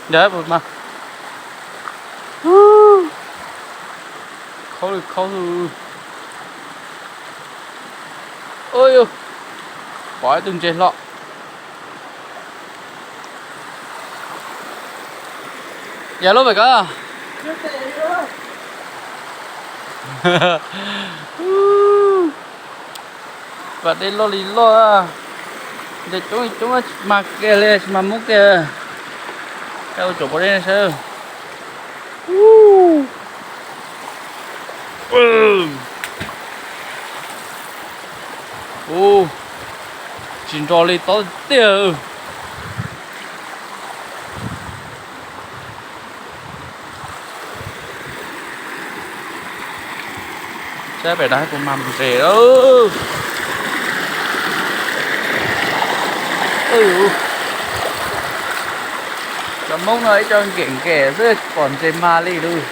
Ntawd mas, khaub li khaub xwb. Ua, pom ib tug ntses hlo. Yog lub pem ko. Pas dej loj li loj, ntses coob li coob, tsis mag kiag li, tsis mag muab kiag. Ua tsaum pov dej saib. Ua, tsis nro li tob tiag. Saib pem no puas mag ntses lawm. Cov Hmoob no ib co nkem nkem xwb pom ntses mag li lawm.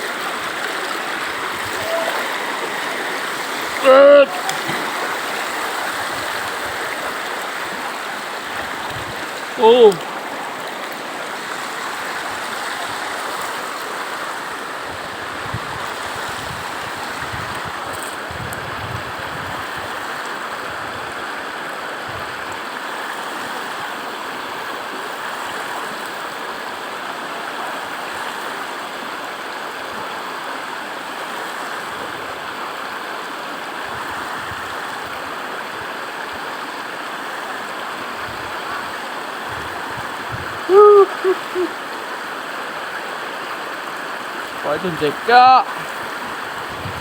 Pom ib tug ntses kab,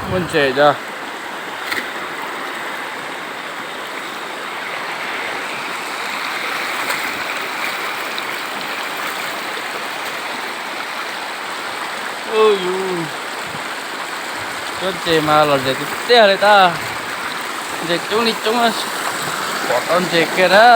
muaj ntses cas. Ub, yus, tsob ntses mas lom zem tiag tiag li tab. Ntses coob li coob, pom tau ntses kiag na.